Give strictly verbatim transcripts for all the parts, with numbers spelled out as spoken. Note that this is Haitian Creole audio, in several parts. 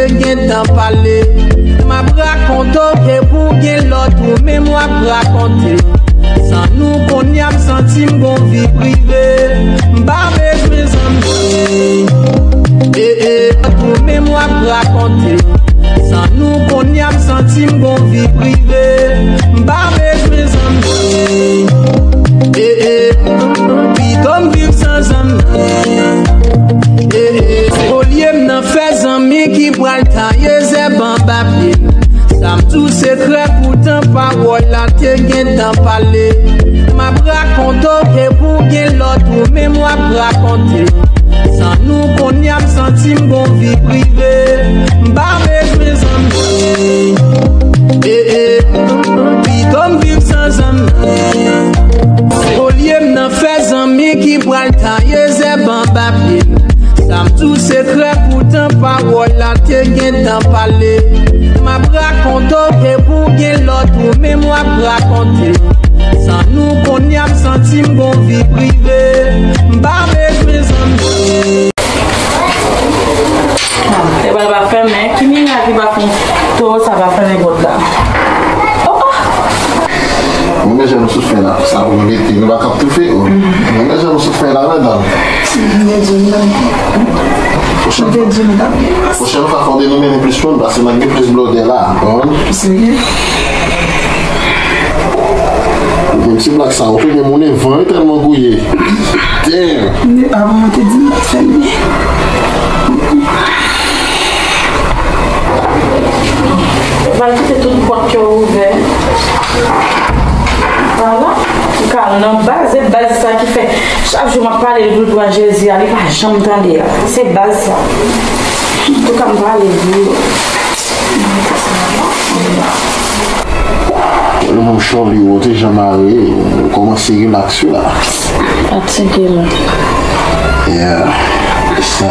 Gentan pale, m ap rakonte w ke pou gen lòt ou menm w ap rakonte. San nou kounye a m santi m gon vi prive. M pa bezwen zanmi. Eh, eh, lòt ou menm w ap rakonte. San nou kounye a m santi m gon vi prive. M pa bezwen zanmi. Eh, eh, pito m viv san zanmi. Eh, eh, olye m nan fè zanmi ki pral taye zèb anba pye m. Sa m di w sekrè, poutan pawòl la te gentan pale. M ap rakonte w ke pou gen lòt ou menm w ap rakonte. San nou kounye a m santi m gon vi prive. M pa bezwen zanmi. Eh, eh, pito m viv san zanmi. Olye m nan fè zanmi ki pral taye zèb anba pye m. Sa m di w sekrè, poutan pawòl la te gentan pale. M ap rakonte w ke pou gen lòt ou menm w ap rakonte. San nou kounye a m santi m gon vi prive. M pa bezwen zanmi. E bal pa fèmen. Ki miray ki pa fèmen? Towo sa pa fèmen pòt la. Oh, oh. Mwen bezwen nou sou fen la. Sa pou nou rete, nou pa kap toufe. Oh. Mwen bezwen nou sou fen la, medam. Mwen te di nou ta byen pase. Pwochèn fwa fò nou mennen plis moun, paske n ap gen plis blòdè la. Konprann? Serye? Menm si blak sa, ou tou gen moun evan, yo tèlman gouye. Damn! Mwen te pa bon, mwen te di m pa fè l byen. Val kite tout pòt yo ouvè. Vwala. Ou ka al nan baz, e baz sa ki fè chak jou m ap pale l pou l pran Jezi a, li pa janm tande a. Se baz sa. Antouka, m pale l pou yo. Mwen menm Chòli, ou te jan mare, ou kòmanse rilaks wi la. Fatige m. Yeah, sa.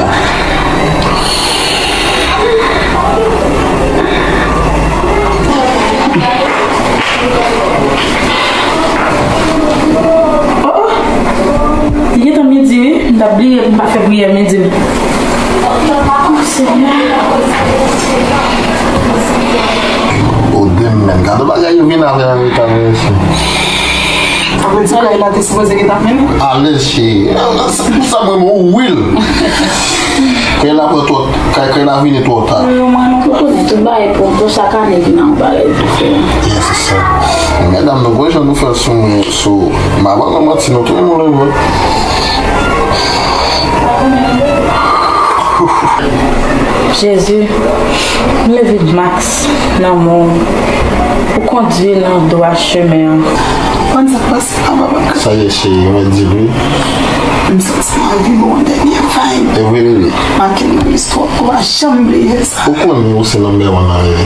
Oh, oh. Li gentan midi wi, m t ap bliye pou m pa fè priyè midi m. Oh, Senyè. O, demèn, gade bagay yo vin avè an reta mesye. Sa vle di kay la te sipoze gentan fini? Alèz cheri. Sa, sa mwen, mwen, wi. Kay la pran twò, kay, kay la vini twò ta. Ou konnen tout bagay pou, pou chak ane vin nan yon bagay diferan. Yes, se sa. Medam, nou wè jan nou fè l sou mwen, sou, m pa pral manti, nou tou moun leve. Jezi, m leve Max nan men w. Ou kondui l nan dwa chemen an. Konn sa k pase a, papa. Sa ye, cheri, mwen di l wi. M santi m anvi ba w yon dènye vibe. E vre, bebe. Make m nan istwa, ou pa janm bliye sa. Ou konnen ou se number one nan, bebe.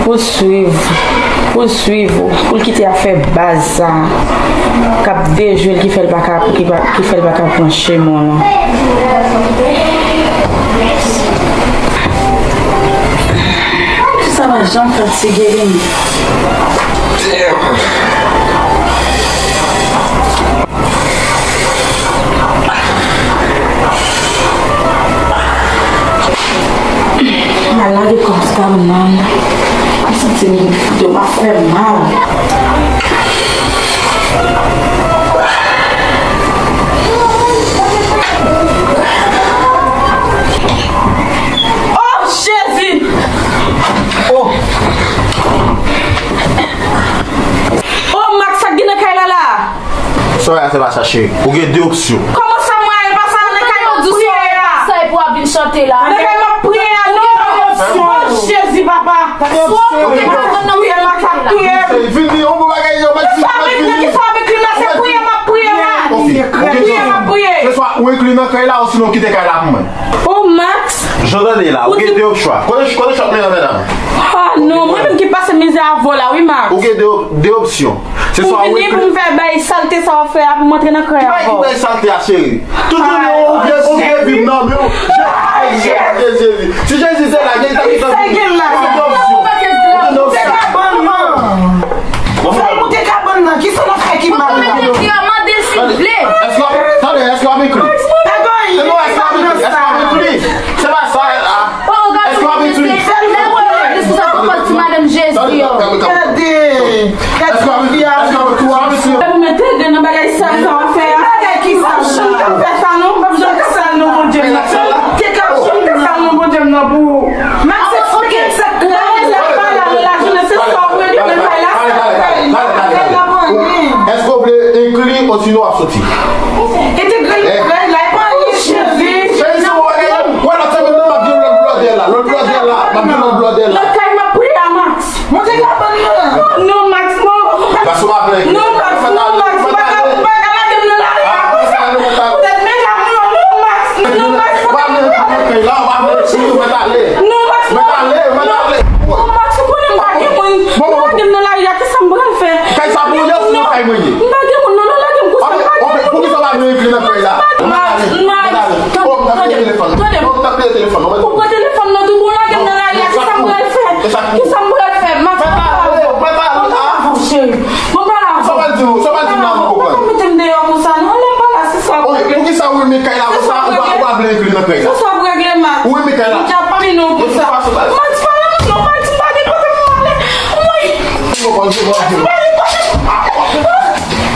Pou l swiv, pou l swiv ou, pou l kite afè baz sa k ap dejwe l, ki fè l pa ka, ki pa, ki fè l pa ka pran chemen w lan. Sa pa janm fatige li. M al lage kò m sou tab nan. M santi m, do m ap fè mal. Oh, Jezi! Oh! Oh, Max, sa k gen nan kay la la? Sa w a fè pa sa, cheri. Ou gen de opsyon. Kòman sa mwen al pa sa nan kay yo di w sa la? Sa e pou ap vin chante la. Nan kay m ap priye a, non. Oh, Jezi, papa. Swa ou te ka nan priye, Max ap touye m. Vini, yon bon bagay, yo, mèt vini, mèt vini. Kisa w met la, se priye m ap priye la. Ok, ok. Priye m ap priye. Se swa ou enkli nan kay la, osinon kite kay la pou mwen. Oh, Max. Jan w tande la, ou gen de opsyon. Kote, kote chòt mwen an, medam? Ah, non, mwen menm ki pase mizè avè w la, wi, Max. Ou gen de, de opsyon. Se swa ou vini pou m fè bay salte sa w ap fè a, pou m antre nan kay avè w. Ki bay salte a, cheri? Tout jounen ou vye, ou vye vin nan men w. Jezi, Jezi. Si Jezi te la, Jezi ta gentan vini. Ou gen de opsyon. Ou gen de opsyon. Monte kabann nan. Fè l monte kabann nan. Kisa n ap fè ki mal la? Mande l si l vle. Sinon w ap soti. Entegre l, eh, la, la, e pa anyen, cheri. Cheri, se w, eh, wè lòt sa menm nan, m ap gen lòt blòdè la. Lòt blòdè la, m ap gen lòt blòdè la. Lòt kay m ap priye a Max. Monte ka ban m nan. Non, Max, non. Paske w pa vle. Non, Max, non, Max, ou pa ka, ou pa ka lage m nan lari a konsa. Poutèt men la, non, non, Max, non, Max, ou pa ka lage m nan lari a. Non, Max, non. Non, Max, ou konnen m pa gen moun. Ou lage m nan lari a, kisa m pral fè? Kay sa pou ou ye, sinon kay mwen ye. M pa gen moun, non, non, lage m konsa, m pa gen moun. Poukisa w pa vle ekri nan fèy la? Max, Max, tande, tande, tande. Ou pran telefòn nan tou, bon, lage m nan lari a, kisa m pral fè? Kisa m pral fè? Max, mwen pa avè w, mwen pa avè w, cheri. Mwen pa avè w. Sa w pral di m, sa w pral di m la, mwen konprann. Pa mete m deyò konsa, non, lè m pa la, se sa w regle. Poukisa ou renmen kay la konsa, ou pa, ou pa vle ekri nan fèy la? Se sa w regle, Max. Ou renmen kay la? Mwen pa vin non konsa. Max, pa la, non, Max, m pa gen kote pou m ale. Woy! Max, pa gen kote pou m ale.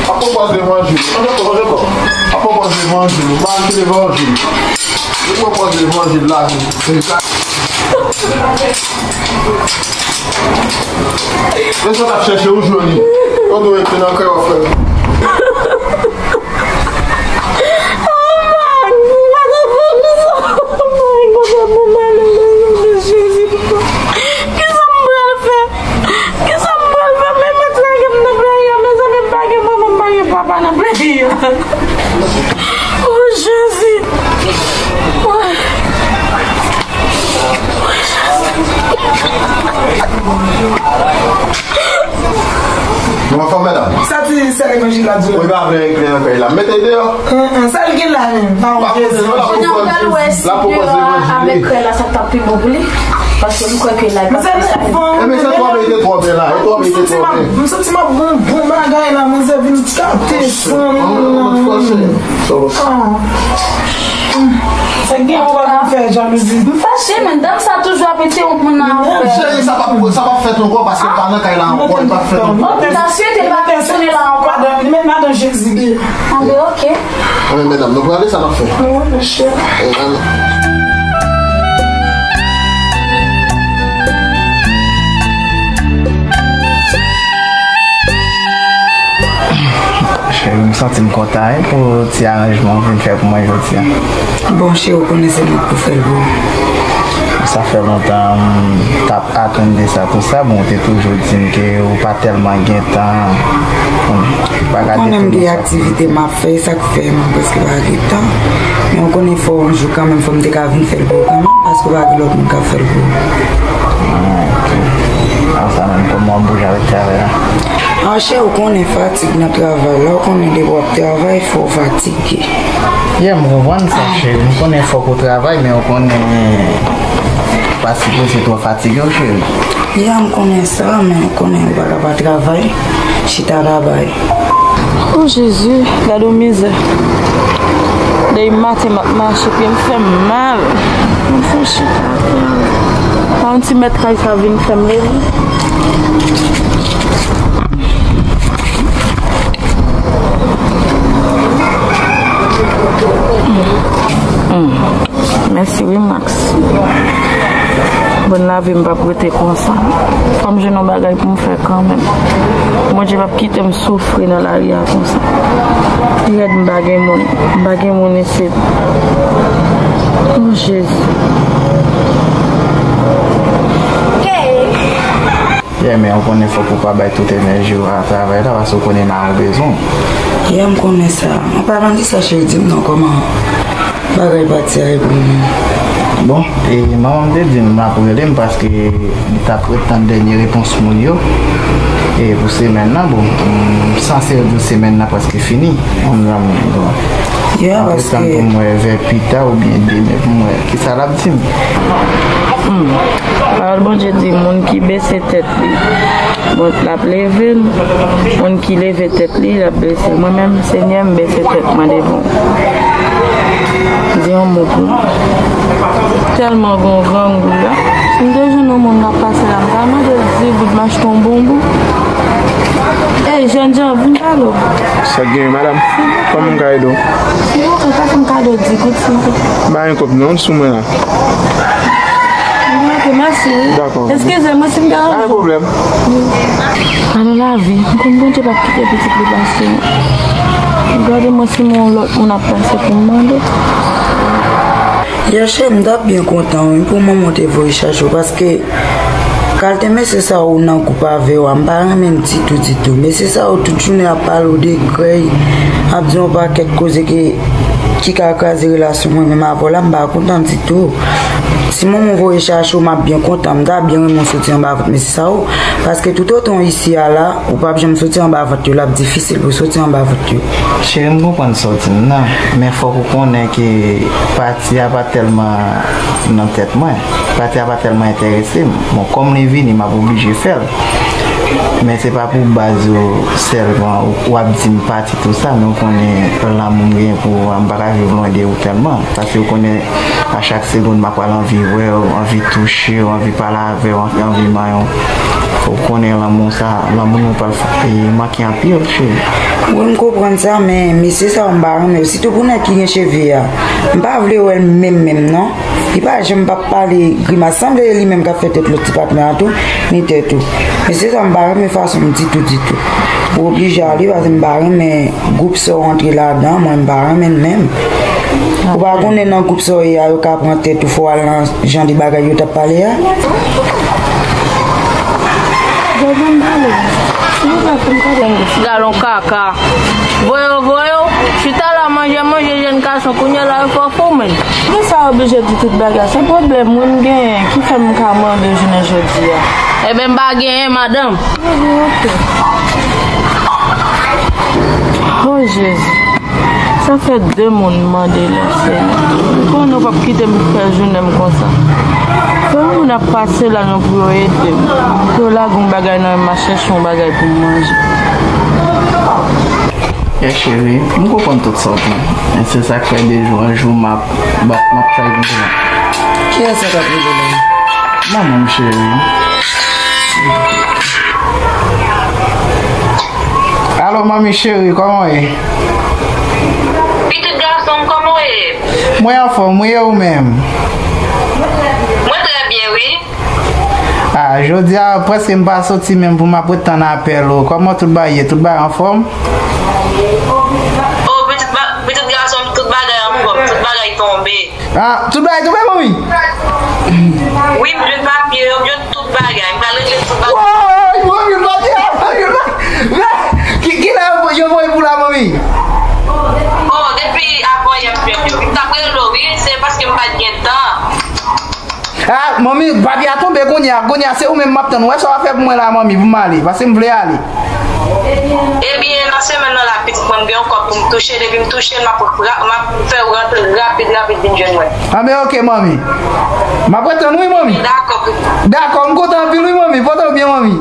Ap pran pòz levanjil. Ap pran pòz levanjil. Ap pran pòz levanjil. Ou pa ki levanjil. Ou pran pòz levanjil la. E sa w t ap chèche, ou jwenn li. Ou dwe rete nan kay w, frè m. Oh, Max, m pa t ap fè konsa. Oh, Max, kote pou m ale, non, non, Jezi, papa. Kisa m pral fè? Kisa m pral fè? Men Max lage m nan play la, mezanmi, m pa gen manman, m pa gen papa nan play la. Oh, Jezi. Oh. Nou anfòm, medam? Sa ti sè levanjil la di w. Wi, pa vle ekri nan fèy la. Mete l deyò. Sa l gen la menm? Pa wè Jezi. Kounye a w pral wè si deyò a avèk kay la sa t ap pi bon pou li. Paske m kwè ke la e pa fè sa. Ebyen, se twò byen, te twò byen la. E twò byen, te twò byen. M santi m ap bon, bon bagay la, manzè vin gate fanm nan. Sa gen ou pa fè jalouzi. M fache, men dam sa toujou ap entewonp moun nan ap fè. Cheri, sa p ap, sa p ap fèt ankò paske l pa nan kay la ankò, li p ap fèt ankò. Ok, ta swete l pa retounen la ankò. Li met madan Jezi deyò. Anben, ok. Anben, medam, nou prale, sa n ap fè. Wi, monchè. Cheri, m santi m kontan, wi, pou ti aranjman w vin fè pou mwen jodi a. Bon, cheri, ou konnen se mwen k pou fè l pou ou. Sa fè lontan m t ap atann de sa, tout sa, bon, ou te toujou di m ke ou pa tèlman gen tan, ou pa ka detounen sa. Ou konnen m gen aktivite m ap fè, e sa k fè m prèske pa gen tan. Men ou konnen fò yon jou kanmenm, fò m te ka vin fè l pou ou kanmenm, paske ou pa gen lòt moun k ap fè l pou ou. Ah, ok. Ah, sa menm, kòman w ap bouje avèk travay la? Ah, chè, ou konnen fatig nan travay la, ou konnen depi w ap travay, fò w fatige. Yeah, m konprann sa, cheri. M konnen fòk ou travay, men ou konnen ou pa sipoze twò fatige w, cheri. Yeah, m konnen sa, men ou konnen ou pa ka pa travay, chita la bay. Oh Jezi, gade yon mizè. Depi maten m ap mache, pye m fè m mal. Mwen fè chita atè. Pa yon ti mèt kay sa vin fè m leve. Mèsi wi, Max. Bon, lavi m p ap rete konsa. Fò m jwenn yon bagay pou m fè kanmenm. Bondye p ap kite m soufri nan lari a konsa. Li rèd, m pa gen moun. M pa gen moun isit. Oh, Jezi. Yeah, men ou konnen fòk ou pa bay tout enèji w a travay la, paske ou konnen mari w bezwen w. Yeah, m konnen sa. An palan de sa, cheri, di m non, kòman bagay pati a ye pou ou menm? Bon, e manman m te di m l ap rele m paske li t ap ret tann dènye repons moun yo. E pou semèn nan, bon, m sanse di w semèn nan prèske fini. Yon zanmi, bon. Yeah, paske m ap ret tann pou m wè vè pita oubyen demen pou m wè kisa l ap di m. Hmm. Pawòl Bondye di, moun ki bese tèt li, bon, l ap leve l. Moun ki leve tèt li, l ap bese. Mwen menm, Senyè, m bese tèt mwen devan w. Di yon mo pou mwen. Tèlman gon grangou la. Si m te jwenn yon moun k ap pase la, m ta mande l di gout m achte yon bonbon. Ey, jènjan, vin pale w. Sa k genyen, madanm? Kòman m ka ede w? Silvouplè, pase m kado di gout, silvouplè. M pa gen kòb non sou mwen la. Ok, mèsi wi. Dakò. Eskize mwen si m deranje w. Pa gen pwoblèm. Alo lavi, m konn Bondye p ap kite pitit li pase. Gade mwen si m wè yon lòt moun ap pase pou m mande. Yè cheri, m t ap byen kontan wi pou manman w te voye chache w, paske kalte mesye sa yo nan gwoup avè w a, m pa renmen l ditou, ditou. Mesye sa yo tout jounen ap pale w de grèy, ap di yon pakèt koze ki, ki ka kraze relasyon mwen menm avè w la, m pa kontan ditou. Si manman w voye chache w, m ap byen kontan, m ta byen renmen w soti anba vant mesye sa yo, paske toutotan w isi a la, ou p ap janm soti anba vant yo, l ap difisil pou w soti anba vant yo. Cheri, m konprann sa w di m nan, men fòk ou konnen ke pati a pa tèlman nan tèt mwen. Pati a pa tèlman enterese m. Bon, kòm li vini, m ap oblije fè l. Men se pa pou baz yo sèlman w ap di m pati tou sa, men w konnen lanmou m genyen pou ou a, m pa ka viv lwen de ou tèlman. Paske w konnen a chak segonn m ap pral anvi wè w, anvi touche w, anvi pale avè w, anvi, anvi manyen w. Ou konnen lanmou sa, lanmou nou pral f-, e, manke anpil, cheri. Wi, m konprann sa, men mesye sa yo m pa renmen yo. Sitou pou nèg ki gen cheve a. M pa vle wè l menm, menm, non. Li pa janm p ap pale grimas. Sanble e li menm k ap fè tèt lòt ti patnè a tou, ni tèt ou. Mesye sa m pa renmen fason l ditou, ditou. Ou oblije ale, paske m pa renmen gwoup sa w antre ladan, mwen m pa renmen l menm. Ou pa konnen nan gwoup sa w ye a, yo ka pran tèt ou, fò w al nan jan de bagay yo t ap pale a. Galon kaka. Voye w, voye w. Chita la manje, manje jèn gason. Kounye a la, yo fè w fou, men. Poukisa w oblije di tout bagay? Se pwoblèm wi m genyen ki fè m ka mande w jounen jodi a. Ebyen, m pa genyen, madanm. Oh, Jezi. Sa fè de moun m mande la, Senyè. M konnen w p ap kite m fè jounen m konsa. Fè yon moun ap pase la non pou yo ede m. Pou yo lage yon bagay nan men m, m a chèche yon bagay pou m manje. Yè cheri, m konprann tout sa w di. Men se sa k fè de jou an jou m ap, m ap, m ap travay konsa. Kiyès sa k ap rele la? Manman m cheri. Alo, manmi cheri, kòman w ye? Pitit gason m, kòman w ye? Mwen anfòm, wi, e ou menm? Mwen trè byen, wi. Ah, jodi a, prèske m pa soti menm pou m ap ret tann apèl ou. Kòman tout bagay ye? Tout bagay anfòm? Oh, pitit ba-, pitit gason m, tout bagay anfòm, tout bagay tonbe. Ah, tout bagay tonbe, manmi? Wi, m jwenn papye yo, m jwenn tout bagay. M pral regle tout bagay. Woy, manmi, papye a, manmi, papye a. Ki, kilè yo, yo voye pou la, manmi? Oh, depi avan yè m jwenn yo. M t ap rele w, wi, se paske m pa t gen tan. Ah, manmi, papye a tonbe kounye a. Kounye a, se ou menm m ap tann. Ou wè sa w ap fè pou mwen la, manmi, pou m ale. Paske m vle ale. Ebyen, nan semèn nan la, pitit mwen, m gen yon kòb pou m touche. Depi m touche l, m ap ra-, m ap fè w rantre rapid, rapid vin jwenn mwen. Ah, men oke, manmi. M ap ret tann wi, manmi. Dakò. Dakò, m kontan anpil wi, manmi. Pote w byen, manmi.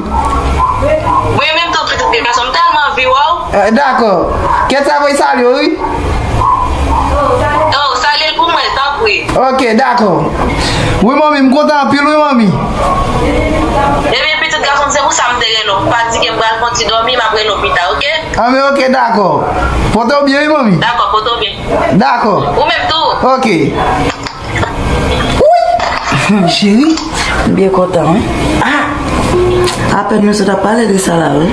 Mwen menm tou, pitit gason m, tèlman anvi wè w. Eh, dakò. Kèt sa voye salye w, wi. Oh, salye l pou mwen, tanpri. Oke, dakò. Wi, manmi, m kontan anpil, wi, manmi. Ebyen, pitit gason m, se pou sa m te rele w. M pa di ke m pral fè yon ti dòmi, m ap rele w pita, oke? Ah, men oke, dakò. Pote w byen, wi, manmi. Dakò, pote w byen. Dakò. Ou menm tou. Oke. Wi! Cheri, m byen kontan, wi. Ah! Apèn nou sot ap pale de sa la, wi.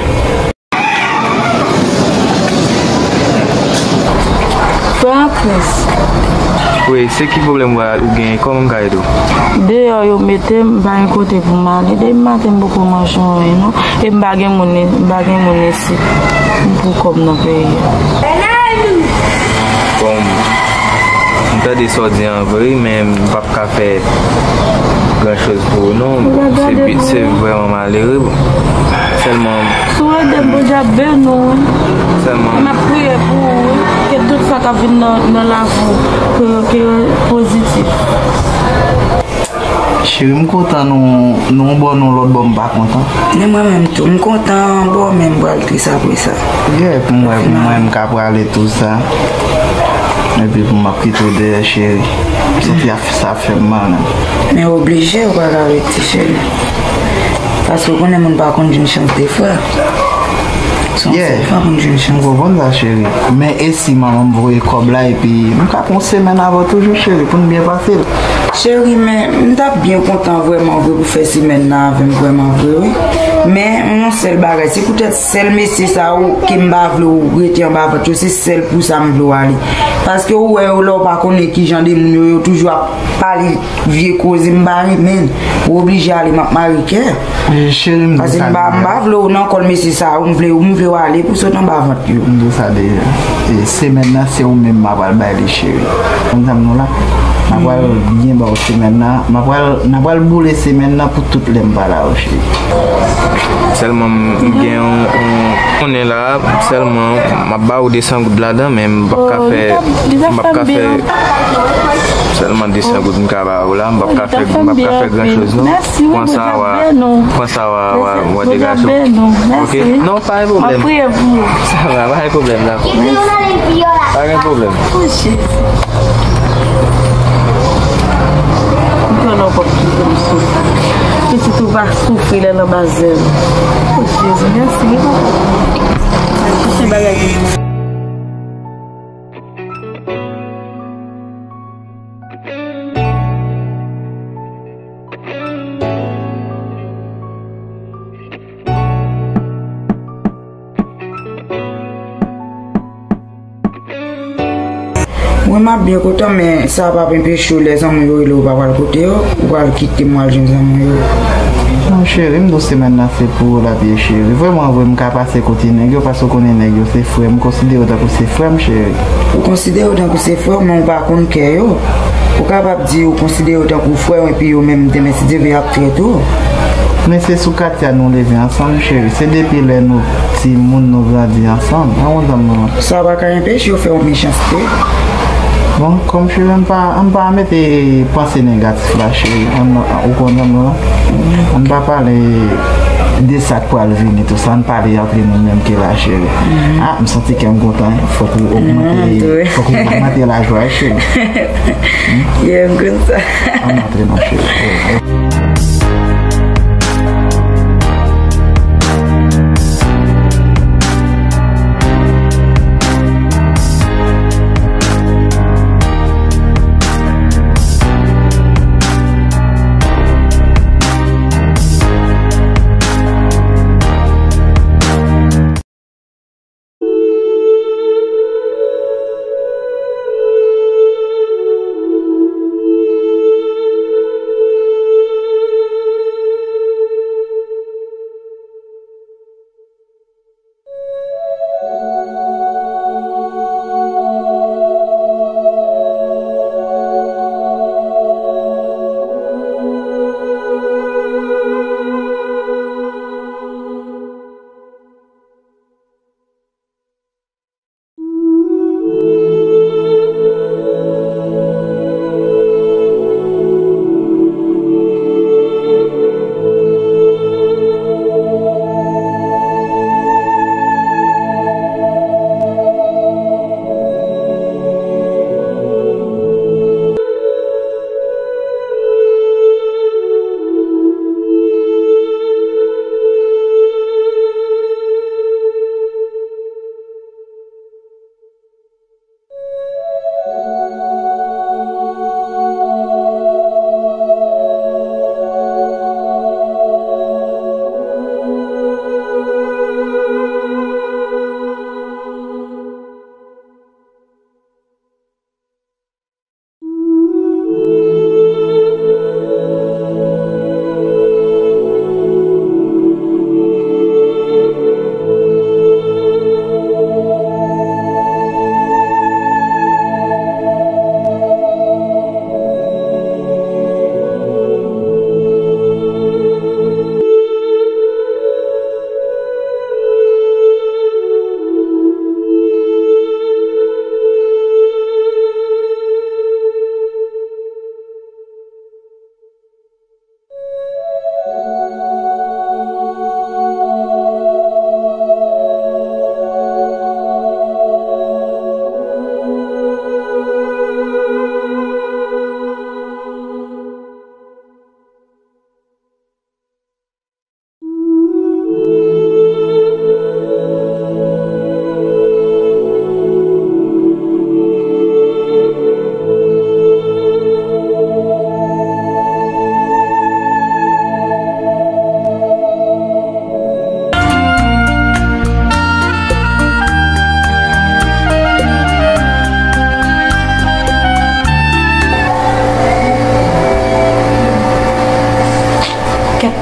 Frè Prince. Wi, se ki pwoblèm ou genyen? Kòman m ka ede w? Deyò yo mete m, m pa gen kote pou m ale. Depi maten m poko manje anyen non. E m pa gen moun, m pa gen moun isit pou kòm nan peyi a. Bon, m tande sa w di an vre, men m p ap ka fè gran choz pou ou non. Se bi-, se vrèman malere. Sèlman. Si w ede m, Bondye ap beni w, wi. Sèlman. M ap priye pou ou, wi. Ke tout sa k ap vin nan, nan lavi w, ke, ke yo pozitif. Cheri, m kontan nou, nou yon bò, nou lòt bò, m pa kontan. Men mwen menm tou, m kontan yon bò, men m pral tris apre sa. Yeah, pou mwen, pou mwen, m ka prale tou sa. Epi pou m ap kite w dèyè, cheri. M santi ap, sa ap fè m mal menm. Men oblije, ou pa ka rete, cheri. Paske w konnen moun pa konn jwenn chans de fwa. Yeah. M konprann sa, cheri. Men e si manman m voye kòb la epi m ka pran yon semèn avè w toujou, cheri, pou n byen pase l? Cheri, men m t ap byen kontan vrèman vre pou fè semèn nan avè m vrèman vre, wi. Men yon sèl bagay, se poutèt sèl mesye sa yo ke m pa vle w rete anba vant yo, se sèl pou sa m vle w ale. Paske ou wè yo la, ou pa konnen ki jan de moun yo, yo toujou ap pale vye koze, m pa renmen l. Ou oblije ale, m ap mare kè. Cheri, m di sa. Paske m pa, m pa vle w nan kòl mesye sa yo, m vle, m vle w ale pou sot anba vant yo. M di sa deja. E semèn nan, se ou menm m a pral bay li, cheri. Konn sa m di w la? N a pral byen ba w semèn nan. N a pral, n a pral boule semèn nan pou tout lè m pa la yo, cheri. Sèlman m, m gen yon, yon konnen la, sèlman m ap ba ou de san goud ladan, men m p ap ka fè, m p ap ka fè sèlman de san goud m ka ba ou la, m p ap ka fè, m p ap ka fè gran choz non. Pran sa w a, pran sa w a, w a, w a degaje w. Ok? Non, pa gen pwoblèm. Sa va, pa gen pwoblèm, dakò. Pa gen pwoblèm. Mwen konnen w p ap kite m soufri. Pitit ou va soufri lè l anba zèl ou. O Jezi, mèsi wi papa. Al chèche bagay pou mwen. Mwen m ap byen kontan, men sa p ap enpeche w lè zanmi w yo rele w pa pral kote yo, ou pral kite m w al jwenn zanmi w yo. Non, cheri, m di w semèn nan se pou ou l ap ye, cheri. Vrèman vre, m ka pase kote nèg yo, paske w konnen nèg yo se frè m, m konsidere yo tankou se frè m, cheri. Ou konsidere yo tankou se frè w, men w pa konn kè yo. Ou kapab di ou konsidere yo tankou frè w, epi yo menm, demen, si Dye vle, y ap trete w. Men se sou katye a nou leve ansanm, cheri. Se depi lè nou timoun, nou grandi ansanm. An konn zanmi w lan. Sa pa ka enpeche yo fè w mechanste. Bon, kòm cheri, ann pa, ann pa mete panse negatif la, cheri. Ann, ou konn zanmi w lan. Ann pa pale de sa k pral vini, tou sa. Ann pale antre nou menm ki la, cheri. Ah, m santi kè m kontan, hein. Fòk ou ogmante, fòk ou ogmante lajwa, cheri. Yeah, m konn sa. Ann antre, ma chérie.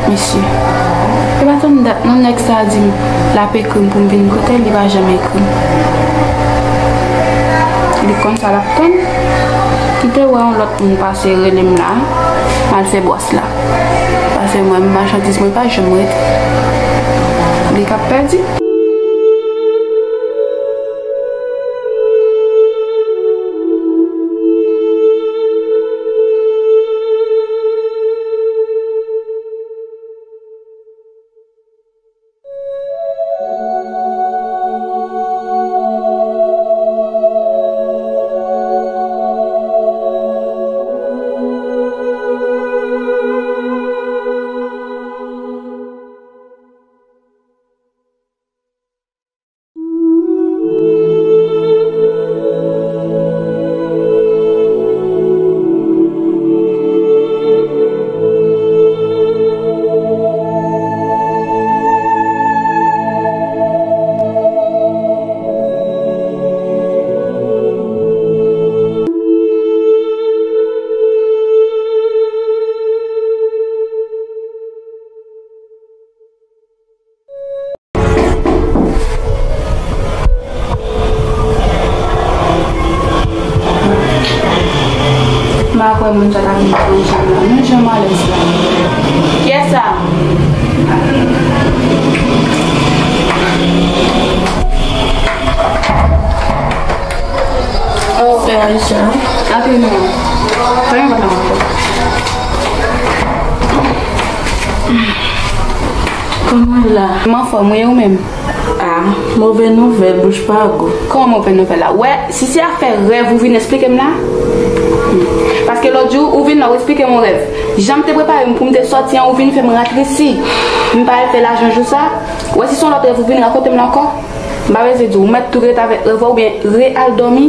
Mesye, e pa tann dat non nèg sa a di m l ap ekri m pou m vin kote l, li pa janm ekri m. Li konn sa l ap tann. Kite wè yon lòt moun pase rele m la, m al fè bòs la. Paske mwen, machandiz mwen pa janm rete. Li k ap pèdi. M pa kwè moun sa ta vin pran jan la. Men jan m alèz la. Kiyès sa? Oh, fè Aisha. Antre non. Fè yon pata ankò. Kòman w la? M anfòm, wi, ou menm? Ah, move nouvèl, bouch pa gou. Kòman move nouvèl la? Wè, si se afè rèv ou vin esplike m la. Hmm. Paske lòt jou, ou vin la, ou esplike m yon rèv. Jan m te prepare m pou m te sòti an, ou vin fè m ratresi. M pa al fè lajan jou sa. Wè, si se yon lòt rèv ou vin rakonte m la ankò. M pa bezwen di w, ou mèt tou rete avèk rèv ou oubyen re al dòmi.